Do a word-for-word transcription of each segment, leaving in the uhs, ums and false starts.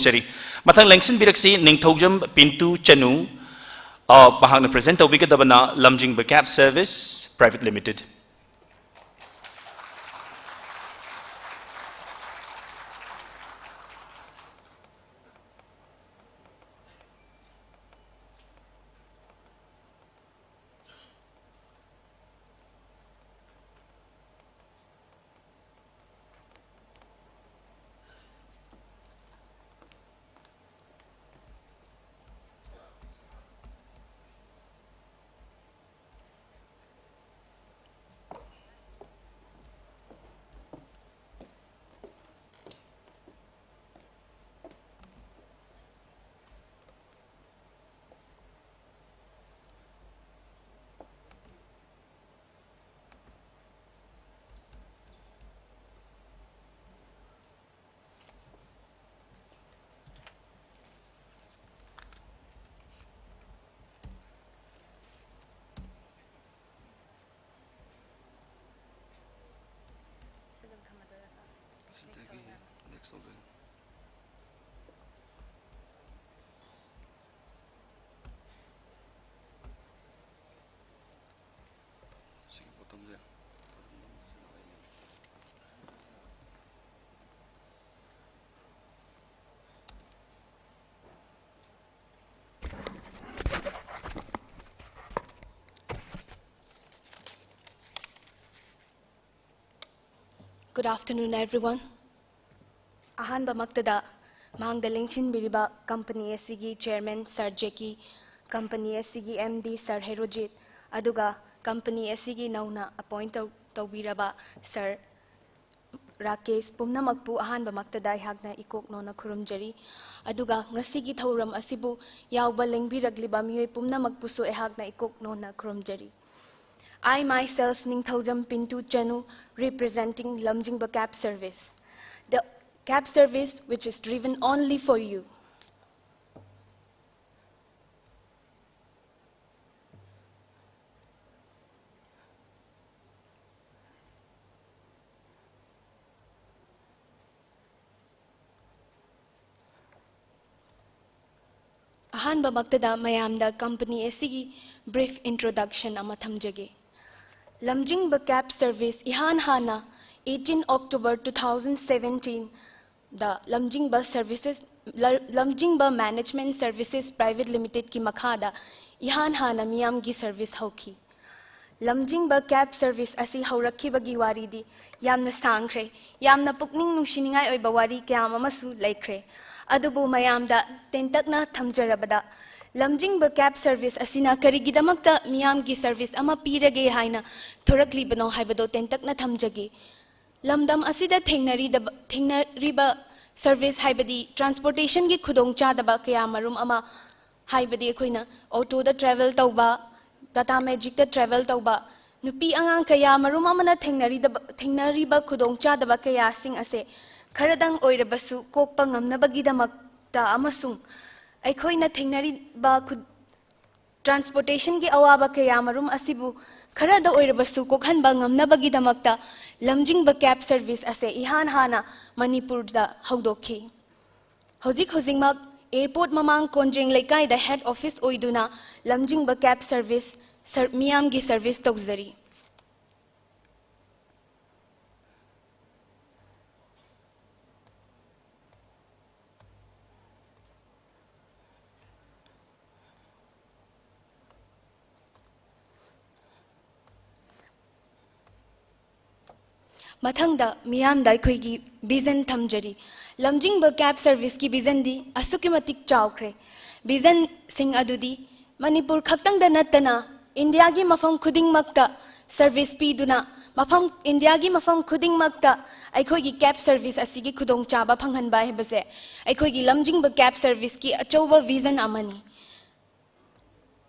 ꯈꯨꯔꯨꯝꯖꯔꯤ꯫ ꯃꯊꯪ ꯂꯦꯡꯁꯤꯟꯕꯤꯔꯛꯁꯤ ꯅꯤꯡꯊꯧꯖꯝ ꯄꯤꯟꯇꯨ ꯆꯅꯨ, ꯑ, ꯃꯍꯥꯛꯅ present ꯇꯧꯕꯤꯒꯗꯕꯅ ꯂꯝꯖꯤꯡꯕ Cab Service Private Limited꯫ ꯁꯤꯗꯒꯤ next ꯇꯧꯗꯣꯏꯅꯤ꯫ ꯁꯤꯒꯤ bottom ꯁꯦ꯫ Good afternoon, everyone. ꯑꯍꯥꯟꯕꯃꯛꯇꯗ ꯃꯥꯡꯗ ꯂꯦꯡꯁꯤꯟꯕꯤꯔꯤꯕ company ꯑꯁꯤꯒꯤ chairman Sir Jackie, company ꯑꯁꯤꯒꯤ M D Sir Herojit, ꯑꯗꯨꯒ company ꯑꯁꯤꯒꯤ ꯅꯧꯅ appoint ꯇꯧ-, ꯇꯧꯕꯤꯔꯕ Sir ꯔꯥꯀꯦꯁ ꯄꯨꯝꯅꯃꯛꯄꯨ ꯑꯍꯥꯟꯕꯃꯛꯇꯗ ꯑꯩꯍꯥꯛꯅ ꯏꯀꯣꯛ ꯅꯣꯟꯅ ꯈꯨꯔꯨꯝꯖꯔꯤ꯫ ꯑꯗꯨꯒ ꯉꯁꯤꯒꯤ ꯊꯧꯔꯝ ꯑꯁꯤꯕꯨ ꯌꯥꯎꯕ ꯂꯦꯡꯕꯤꯔꯛꯂꯤꯕ ꯃꯤꯑꯣꯏ ꯄꯨꯝꯅꯃꯛꯄꯨꯁꯨ ꯑꯩꯍꯥꯛꯅ ꯏꯀꯣꯛ ꯅꯣꯟꯅ ꯈꯨꯔꯨꯝꯖꯔꯤ꯫ I myself, Ningthoujam Pintu Chanu, representing Lamjingba Cab Service. The cab service which is driven only for you. ꯑꯍꯥꯟꯕꯃꯛꯇꯗ ꯃꯌꯥꯝꯗ company ꯑꯁꯤꯒꯤ brief introduction ꯑꯃ ꯊꯝꯖꯒꯦ꯫ ꯂꯝꯖꯤꯡꯕ cab service ꯏꯍꯥꯟ ꯍꯥꯟꯅ eighteen October two thousand seventeen ꯗ ꯂꯝꯖꯤꯡꯕ services, ꯂ-, ꯂꯝꯖꯤꯡꯕ Management Services Private Limited ꯀꯤ ꯃꯈꯥꯗ ꯏꯍꯥꯟ ꯍꯥꯟꯅ ꯃꯤꯌꯥꯝꯒꯤ service ꯍꯧꯈꯤ꯫ ꯂꯝꯖꯤꯡꯕ cab service ꯑꯁꯤ ꯍꯧꯔꯛꯈꯤꯕꯒꯤ ꯋꯥꯔꯤꯗꯤ ꯌꯥꯝꯅ ꯁꯥꯡꯈ꯭ꯔꯦ, ꯌꯥꯝꯅ ꯄꯨꯛꯅꯤꯡ ꯅꯨꯡꯁꯤꯅꯤꯡꯉꯥꯏ ꯑꯣꯏꯕ ꯋꯥꯔꯤ ꯀꯌꯥ ꯑꯃꯁꯨ ꯂꯩꯈ꯭ꯔꯦ꯫ ꯑꯗꯨꯕꯨ ꯃꯌꯥꯝꯗ ꯇꯦꯟꯇꯛꯅ ꯊꯝꯖꯔꯕꯗ, ꯂꯝꯖꯤꯡꯕ cab service ꯑꯁꯤꯅ ꯀꯔꯤꯒꯤꯗꯃꯛꯇ ꯃꯤꯌꯥꯝꯒꯤ service ꯑꯃ ꯄꯤꯔꯒꯦ ꯍꯥꯏꯅ ꯊꯣꯔꯛꯂꯤꯕꯅꯣ ꯍꯥꯏꯕꯗꯣ ꯇꯦꯟꯇꯛꯅ ꯊꯝꯖꯒꯦ꯫ ꯂꯝꯗꯝ ꯑꯁꯤꯗ ꯊꯦꯡꯅꯔꯤꯗꯕ-, ꯊꯦꯡꯅꯔꯤꯕ service ꯍꯥꯏꯕꯗꯤ transportation ꯒꯤ ꯈꯨꯗꯣꯡꯆꯥꯗꯕ ꯀꯌꯥ ꯃꯔꯨꯝ ꯑꯃ, ꯍꯥꯏꯕꯗꯤ ꯑꯩꯈꯣꯏꯅ auto ꯗ travel ꯇꯧꯕ, Tata Magic ꯇ travel ꯇꯧꯕ, ꯅꯨꯄꯤ ꯑꯉꯥꯡ ꯀꯌꯥ ꯃꯔꯨꯝ ꯑꯃꯅ ꯊꯦꯡꯅꯔꯤꯗꯕ-, ꯊꯦꯡꯅꯔꯤꯕ ꯈꯨꯗꯣꯡꯆꯥꯗꯕ ꯀꯌꯥꯁꯤꯡ ꯑꯁꯦ ꯈꯔꯗꯪ ꯑꯣꯏꯔꯕꯁꯨ ꯀꯣꯛꯄ ꯉꯝꯅꯕꯒꯤꯗꯃꯛꯇ ꯑꯃꯁꯨꯡ ꯑꯩꯈꯣꯏꯅ ꯊꯦꯡꯅꯔꯤꯕ ꯈꯨ-, transportation ꯒꯤ ꯑꯋꯥꯕ ꯀꯌꯥ ꯃꯔꯨꯝ ꯑꯁꯤꯕꯨ ꯈꯔꯗ ꯑꯣꯏꯔꯕꯁꯨ ꯀꯣꯛꯍꯟꯕ ꯉꯝꯅꯕꯒꯤꯗꯃꯛꯇ ꯂꯝꯖꯤꯡꯕ cab service ꯑꯁꯦ ꯏꯍꯥꯟ ꯍꯥꯟꯅ ꯃꯅꯤꯄꯨꯔꯗ ꯍꯧꯗꯣꯛꯈꯤ꯫ ꯍꯧꯖꯤꯛ ꯍꯧꯖꯤꯛꯃꯛ airport ꯃꯃꯥꯡ ꯀꯣꯟꯖꯦꯡ ꯂꯩꯀꯥꯏꯗ head office ꯑꯣꯏꯗꯨꯅ ꯂꯝꯖꯤꯡꯕ cab service ꯁꯔ-, ꯃꯤꯌꯥꯝꯒꯤ service ꯇꯧꯖꯔꯤ꯫ ꯃꯊꯪꯗ ꯃꯤꯌꯥꯝꯗ ꯑꯩꯈꯣꯏꯒꯤ vision ꯊꯝꯖꯔꯤ꯫ ꯂꯝꯖꯤꯡꯕ cab service ꯀꯤ vision ꯗꯤ ꯑꯁꯨꯛꯀꯤ ꯃꯇꯤꯛ ꯆꯥꯎꯈ꯭ꯔꯦ꯫ Vision ꯁꯤꯡ ꯑꯗꯨꯗꯤ ꯃꯅꯤꯄꯨꯔ ꯈꯛꯇꯪꯗ ꯅꯠꯇꯅ ꯏꯟꯗꯤꯌꯥꯒꯤ ꯃꯐꯝ ꯈꯨꯗꯤꯡꯃꯛꯇ service ꯄꯤꯗꯨꯅ, ꯃꯐꯝ, ꯏꯟꯗꯤꯌꯥꯒꯤ ꯃꯐꯝ ꯈꯨꯗꯤꯡꯃꯛꯇ ꯑꯩꯈꯣꯏꯒꯤ cab service ꯑꯁꯤꯒꯤ ꯈꯨꯗꯣꯡꯆꯥꯕ ꯐꯪꯍꯟꯕ ꯍꯥꯏꯕꯁꯦ ꯑꯩꯈꯣꯏꯒꯤ ꯂꯝꯖꯤꯡꯕ cab service ꯀꯤ ꯑꯆꯧꯕ vision ꯑꯃꯅꯤ꯫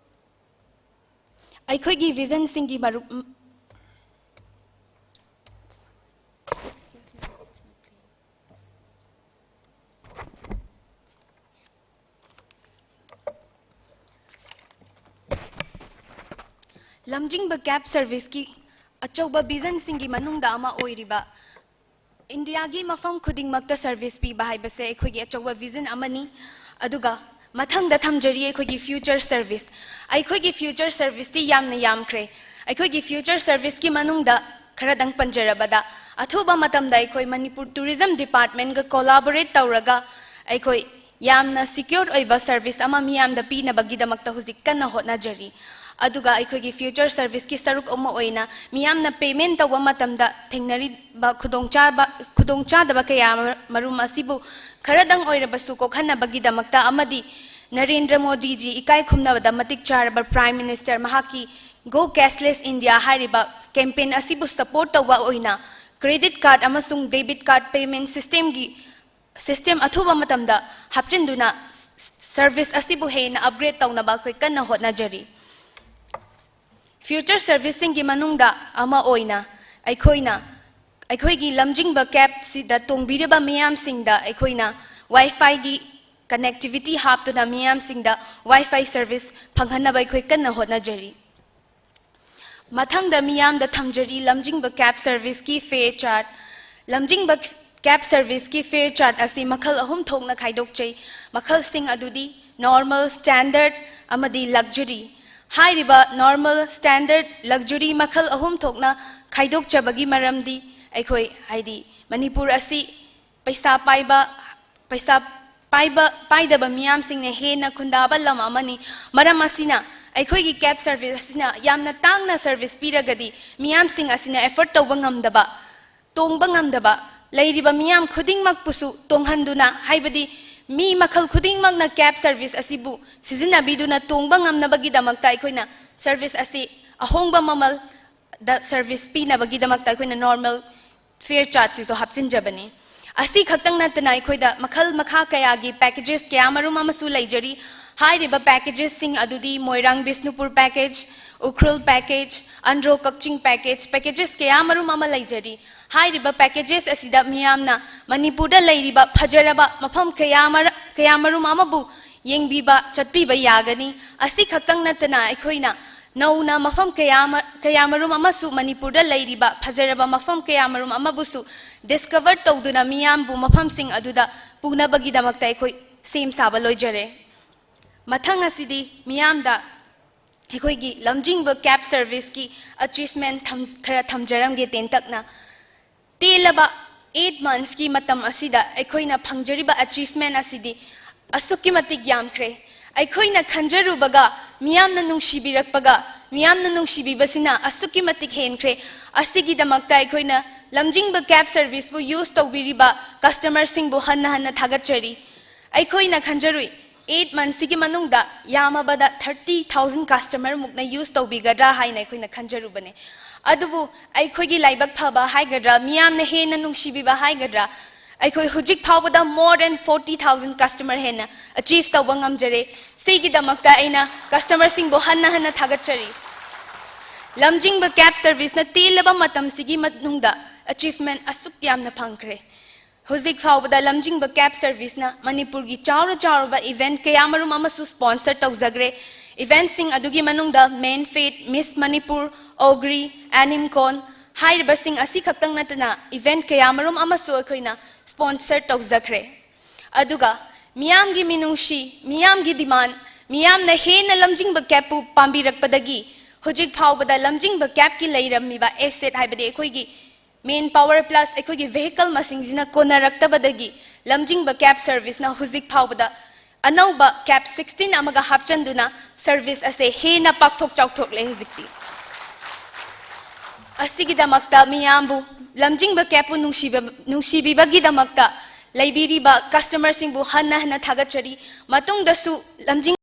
ꯑꯩꯈꯣꯏꯒꯤ vision ꯁꯤꯡꯒꯤ ꯃꯔꯨꯞ, ꯂꯝꯖꯤꯡꯕ cab service ꯀꯤ ꯑꯆꯧꯕ vision ꯁꯤꯡꯒꯤ ꯃꯅꯨꯡꯗ ꯑꯃ ꯑꯣꯏꯔꯤꯕ ꯏꯟꯗꯤꯌꯥꯒꯤ ꯃꯐꯝ ꯈꯨꯗꯤꯡꯃꯛꯇ service ꯄꯤꯕ ꯍꯥꯏꯕꯁꯦ ꯑꯩꯈꯣꯏꯒꯤ ꯑꯆꯧꯕ vision ꯑꯃꯅꯤ꯫ ꯑꯗꯨꯒ ꯃꯊꯪꯗ ꯊꯝꯖꯔꯤ ꯑꯩꯈꯣꯏꯒꯤ future service꯫ ꯑꯩꯈꯣꯏꯒꯤ future serviceꯇꯤ ꯌꯥꯝꯅ ꯌꯥꯝꯈ꯭ꯔꯦ꯫ ꯑꯩꯈꯣꯏꯒꯤ future serviceꯀꯤ ꯃꯅꯨꯡꯗ ꯈꯔꯗꯪ ꯄꯟꯖꯔꯕꯗ, ꯑꯊꯨꯕ ꯃꯇꯝꯗ ꯑꯩꯈꯣꯏ ꯃꯅꯤꯄꯨꯔ tourism departmentꯀ collaborate ꯇꯧꯔꯒ ꯑꯩꯈꯣꯏ ꯌꯥꯝꯅ secure ꯑꯣꯏꯕ service ꯑꯃ ꯃꯤꯌꯥꯝꯗ ꯄꯤꯅꯕꯒꯤꯗꯃꯛꯇ ꯍꯧꯖꯤꯛ ꯀꯟꯅ ꯍꯣꯠꯅꯖꯔꯤ꯫ ꯑꯗꯨꯒ ꯑꯩꯈꯣꯏꯒꯤ future serviceꯀꯤ ꯁꯔꯨꯛ ꯑꯃ ꯑꯣꯏꯅ ꯃꯤꯌꯥꯝꯅ payment ꯇꯧꯕ ꯃꯇꯝꯗ ꯊꯦꯡꯅꯔꯤꯕ ꯈꯨꯗꯣꯡꯆꯥꯕ, ꯈꯨꯗꯣꯡꯆꯥꯗꯕ ꯀꯌꯥ ꯃꯔꯨꯝ ꯑꯁꯤꯕꯨ ꯈꯔꯗꯪ ꯑꯣꯏꯔꯕꯁꯨ ꯀꯣꯛꯍꯟꯅꯕꯒꯤꯗꯃꯛꯇ ꯑꯃꯗꯤ ꯅꯔꯦꯟꯗ꯭ꯔ ꯃꯣꯗꯤꯖꯤ ꯏꯀꯥꯏ ꯈꯨꯝꯅꯕꯗ ꯃꯇꯤꯛ ꯆꯥꯔꯕ Prime Minister ꯃꯍꯥꯛꯀꯤ Go Cashless India ꯍꯥꯏꯔꯤꯕ campaign ꯑꯁꯤꯕꯨ support ꯇꯧꯕ ꯑꯣꯏꯅ credit card ꯑꯃꯁꯨꯡ debit card payment systemꯒꯤ system ꯑꯊꯨꯕ ꯃꯇꯝꯗ ꯍꯥꯞꯆꯤꯟꯗꯨꯅ service ꯑꯁꯤꯕꯨ ꯍꯦꯟꯅ upgrade ꯇꯧꯅꯕ ꯑꯩꯈꯣꯏ ꯀꯟꯅ ꯍꯣꯠꯅꯖꯔꯤ꯫ Future serviceꯁꯤꯡꯒꯤ ꯃꯅꯨꯡꯗ ꯑꯃ ꯑꯣꯏꯅ ꯑꯩꯈꯣꯏꯅ ꯑꯩꯈꯣꯏꯒꯤ ꯂꯝꯖꯤꯡꯕ cabꯁꯤꯗ ꯇꯣꯡꯕꯤꯔꯤꯕ ꯃꯤꯌꯥꯝꯁꯤꯡꯗ ꯑꯩꯈꯣꯏꯅ WiFiꯒꯤ connectivity ꯍꯥꯞꯇꯨꯅ ꯃꯤꯌꯥꯝꯁꯤꯡꯗ WiFi service ꯐꯪꯍꯟꯅꯕ ꯑꯩꯈꯣꯏ ꯀꯟꯅ ꯍꯣꯠꯅꯖꯔꯤ꯫ ꯃꯊꯪꯗ ꯃꯤꯌꯥꯝꯗ ꯊꯝꯖꯔꯤ ꯂꯝꯖꯤꯡꯕ cab serviceꯀꯤ fare chart꯫ ꯂꯝꯖꯤꯡꯕ cab serviceꯀꯤ fare chart ꯑꯁꯤ ꯃꯈꯜ ꯑꯍꯨꯝ ꯊꯣꯛꯅ ꯈꯥꯏꯗꯣꯛꯆꯩ꯫ ꯃꯈꯜꯁꯤꯡ ꯑꯗꯨꯗꯤ normal, standard ꯑꯃꯗꯤ luxury꯫ ꯍꯥꯏꯔꯤꯕ normal, standard, luxury ꯃꯈꯜ ꯑꯍꯨꯝ ꯊꯣꯛꯅ ꯈꯥꯏꯗꯣꯛꯆꯕꯒꯤ ꯃꯔꯝꯗꯤ ꯑꯩꯈꯣꯏ, ꯍꯥꯏꯗꯤ ꯃꯅꯤꯄꯨꯔ ꯑꯁꯤ ꯄꯩꯁꯥ ꯄꯥꯏꯕ, ꯄꯩꯁꯥ ꯄꯥꯏꯕ, ꯄꯥꯏꯗꯕ ꯃꯤꯌꯥꯝꯁꯤꯡꯅ ꯍꯦꯟꯅ ꯈꯨꯟꯗꯥꯕ ꯂꯝ ꯑꯃꯅꯤ꯫ ꯃꯔꯝ ꯑꯁꯤꯅ ꯑꯩꯈꯣꯏꯒꯤ cab service ꯑꯁꯤꯅ ꯌꯥꯝꯅ ꯇꯥꯡꯅ service ꯄꯤꯔꯒꯗꯤ ꯃꯤꯌꯥꯝꯁꯤꯡ ꯑꯁꯤꯅ afford ꯇꯧꯕ ꯉꯝꯗꯕ, ꯇꯣꯡꯕ ꯉꯝꯗꯕ, ꯂꯩꯔꯤꯕ ꯃꯤꯌꯥꯝ ꯈꯨꯗꯤꯡꯃꯛꯄꯨꯁꯨ ꯇꯣꯡꯍꯟꯗꯨꯅ, ꯍꯥꯏꯕꯗꯤ ꯃꯤ ꯃꯈꯜ ꯈꯨꯗꯤꯡꯃꯛꯅ cab service ꯑꯁꯤꯕꯨ ꯁꯤꯖꯤꯟꯅꯕꯤꯗꯨꯅ ꯇꯣꯡꯕ ꯉꯝꯅꯕꯒꯤꯗꯃꯛꯇ ꯑꯩꯈꯣꯏꯅ service ꯑꯁꯤ ꯑꯍꯣꯡꯕ ꯃꯃꯜꯗ service ꯄꯤꯅꯕꯒꯤꯗꯃꯛꯇ ꯑꯩꯈꯣꯏꯅ normal fare chartꯁꯤꯁꯨ ꯍꯥꯞꯆꯤꯟꯖꯕꯅꯤ꯫ ꯑꯁꯤ ꯈꯛꯇꯪ ꯅꯠꯇꯅ ꯑꯩꯈꯣꯏꯗ ꯃꯈꯜ ꯃꯈꯥ ꯀꯌꯥꯒꯤ packages ꯀꯌꯥ ꯃꯔꯨꯝ ꯑꯃꯁꯨ ꯂꯩꯖꯔꯤ꯫ ꯍꯥꯏꯔꯤꯕ packagesꯁꯤꯡ ꯑꯗꯨꯗꯤ ꯃꯣꯏꯔꯥꯡ ꯕꯤꯁꯅꯨꯄꯨꯔ package, ꯎꯈ꯭ꯔꯨꯜ package, ꯑꯟꯗ꯭ꯔꯣ ꯀꯛꯆꯤꯡ package, packages ꯀꯌꯥ ꯃꯔꯨꯝ ꯑꯃ ꯂꯩꯖꯔꯤ꯫ ꯍꯥꯏꯔꯤꯕ packages ꯑꯁꯤꯗ ꯃꯤꯌꯥꯝꯅ ꯃꯅꯤꯄꯨꯔꯗ ꯂꯩꯔꯤꯕ ꯐꯖꯔꯕ ꯃꯐꯝ ꯀꯌꯥ ꯃꯔ-, ꯀꯌꯥ ꯃꯔꯨꯝ ꯑꯃꯕꯨ ꯌꯦꯡꯕꯤꯕ ꯆꯠꯄꯤꯕ ꯌꯥꯒꯅꯤ꯫ ꯑꯁꯤ ꯈꯛꯇꯪ ꯅꯠꯇꯅ ꯑꯩꯈꯣꯏꯅ ꯅꯧꯅ ꯃꯐꯝ ꯀꯌꯥ ꯑꯃ, ꯀꯌꯥ ꯃꯔꯨꯝ ꯑꯃꯁꯨ ꯃꯅꯤꯄꯨꯔꯗ ꯂꯩꯔꯤꯕ ꯐꯖꯔꯕ ꯃꯐꯝ ꯀꯌꯥ ꯃꯔꯨꯝ ꯑꯃꯕꯨꯁꯨ discover ꯇꯧꯗꯨꯅ ꯃꯤꯌꯥꯝꯕꯨ ꯃꯐꯝꯁꯤꯡ ꯑꯗꯨꯗ ꯄꯨꯅꯕꯒꯤꯗꯃꯛꯇ ꯑꯩꯈꯣꯏ ꯁꯦꯝ ꯁꯥꯕ ꯂꯣꯏꯖꯔꯦ꯫ ꯃꯊꯪ ꯑꯁꯤꯗꯤ ꯃꯤꯌꯥꯝꯗ ꯑꯩꯈꯣꯏꯒꯤ ꯂꯝꯖꯤꯡꯕ cab serviceꯀꯤ achievement ꯊꯝ-, ꯈꯔ ꯊꯝꯖꯔꯝꯒꯦ ꯇꯦꯟꯇꯛꯅ꯫ ꯇꯦꯜꯂꯕ eight monthsꯀꯤ ꯃꯇꯝ ꯑꯁꯤꯗ ꯑꯩꯈꯣꯏꯅ ꯐꯪꯖꯔꯤꯕ achievement ꯑꯁꯤꯗꯤ ꯑꯁꯨꯛꯀꯤ ꯃꯇꯤꯛ ꯌꯥꯝꯈ꯭ꯔꯦ꯫ ꯑꯩꯈꯣꯏꯅ ꯈꯟꯖꯔꯨꯕꯒ ꯃꯤꯌꯥꯝꯅ ꯅꯨꯡꯁꯤꯕꯤꯔꯛꯄꯒ, ꯃꯤꯌꯥꯝꯅ ꯅꯨꯡꯁꯤꯕꯤꯕꯁꯤꯅ ꯑꯁꯨꯛꯀꯤ ꯃꯇꯤꯛ ꯍꯦꯟꯈ꯭ꯔꯦ꯫ ꯑꯁꯤꯒꯤꯗꯃꯛꯇ ꯑꯩꯈꯣꯏꯅ ꯂꯝꯖꯤꯡꯕ cab serviceꯄꯨ use ꯇꯧꯕꯤꯔꯤꯕ customerꯁꯤꯡꯕꯨ ꯍꯟꯅ ꯍꯟꯅ ꯊꯥꯒꯠꯆꯔꯤ꯫ ꯑꯩꯈꯣꯏꯅ ꯈꯟꯖꯔꯨꯏ, eight monthsꯁꯤꯒꯤ ꯃꯅꯨꯡꯗ ꯌꯥꯝꯃꯕꯗ thirty thousand customerꯃꯨꯛꯅ use ꯇꯧꯕꯤꯒꯗ꯭ꯔꯥ ꯍꯥꯏꯅ ꯑꯩꯈꯣꯏꯅ ꯈꯟꯖꯔꯨꯕꯅꯦ꯫ ꯑꯗꯨꯕꯨ ꯑꯩꯈꯣꯏꯒꯤ ꯂꯥꯏꯕꯛ ꯐꯕ ꯍꯥꯏꯒꯗ꯭ꯔꯥ, ꯃꯤꯌꯥꯝꯅ ꯍꯦꯟꯅ ꯅꯨꯡꯁꯤꯕꯤꯕ ꯍꯥꯏꯒꯗ꯭ꯔꯥ, ꯑꯩꯈꯣꯏ ꯍꯧꯖꯤꯛ ꯐꯥꯎꯕꯗ more than forty thousand customer ꯍꯦꯟꯅ achieve ꯇꯧꯕ ꯉꯝꯖꯔꯦ꯫ ꯁꯤꯒꯤꯗꯃꯛꯇ ꯑꯩꯅ customerꯁꯤꯡꯕꯨ ꯍꯟꯅ ꯍꯟꯅ ꯊꯥꯒꯠꯆꯔꯤ꯫ ꯂꯝꯖꯤꯡꯕ cab serviceꯅ ꯇꯦꯜꯂꯕ ꯃꯇꯝꯁꯤꯒꯤ ꯃꯅꯨꯡꯗ achievement ꯑꯁꯨꯛ ꯌꯥꯝꯅ ꯐꯪꯈ꯭ꯔꯦ꯫ ꯍꯧꯖꯤꯛ ꯐꯥꯎꯕꯗ ꯂꯝꯖꯤꯡꯕ cab serviceꯅ ꯃꯅꯤꯄꯨꯔꯒꯤ ꯆꯥꯎꯔ ꯆꯥꯎꯔꯕ event ꯀꯌꯥꯃꯔꯨꯝ ꯑꯃꯁꯨ sponsor ꯇꯧꯖꯈ꯭ꯔꯦ꯫ Eventꯁꯤꯡ ꯑꯗꯨꯒꯤ ꯃꯅꯨꯡꯗ Men Fit, Miss Manipur, Ogri, AnimCon ꯍꯥꯏꯔꯤꯕꯁꯤꯡ ꯑꯁꯤ ꯈꯛꯇꯪ ꯅꯠꯇꯅ event ꯀꯌꯥꯃꯔꯨꯝ ꯑꯃꯁꯨ ꯑꯩꯈꯣꯏꯅ sponsor ꯇꯧꯖꯈ꯭ꯔꯦ꯫ ꯑꯗꯨꯒ ꯃꯤꯌꯥꯝꯒꯤ ꯃꯤꯅꯨꯡꯁꯤ, ꯃꯤꯌꯥꯝꯒꯤ demand, ꯃꯤꯌꯥꯝꯅ ꯍꯦꯟꯅ ꯂꯝꯖꯤꯡꯕ cabꯄꯨ ꯄꯥꯝꯕꯤꯔꯛꯄꯗꯒꯤ ꯍꯧꯖꯤꯛ ꯐꯥꯎꯕꯗ ꯂꯝꯖꯤꯡꯕ cabꯀꯤ ꯂꯩꯔꯝꯃꯤꯕ asset ꯍꯥꯏꯕꯗꯤ ꯑꯩꯈꯣꯏꯒꯤ manpower plus ꯑꯩꯈꯣꯏꯒꯤ vehicle ꯃꯁꯤꯡꯁꯤꯅ ꯀꯣꯟꯅꯔꯛꯇꯕꯗꯒꯤ ꯂꯝꯖꯤꯡꯕ cab serviceꯅ ꯍꯧꯖꯤꯛ ꯐꯥꯎꯕꯗ ꯑꯅꯧꯕ cab sixteen ꯑꯃꯒ ꯍꯥꯞꯆꯤꯟꯗꯨꯅ service ꯑꯁꯦ ꯍꯦꯟꯅ ꯄꯥꯛꯊꯣꯛ ꯆꯥꯎꯊꯣꯛꯂꯦ ꯍꯧꯖꯤꯛꯇꯤ꯫ ꯑꯁꯤꯒꯤꯗꯃꯛꯇ ꯃꯤꯌꯥꯝꯕꯨ ꯂꯝꯖꯤꯡꯕ cabꯄꯨ ꯅꯨꯡꯁꯤꯕ-, ꯅꯨꯡꯁꯤꯕꯤꯕꯒꯤꯗꯃꯛꯇ ꯂꯩꯕꯤꯔꯤꯕ customerꯁꯤꯡꯕꯨ ꯍꯟꯅ ꯍꯟꯅ ꯊꯥꯒꯠꯆꯔꯤ꯫ ꯃꯇꯨꯡꯗꯁꯨ ꯂꯝꯖꯤꯡ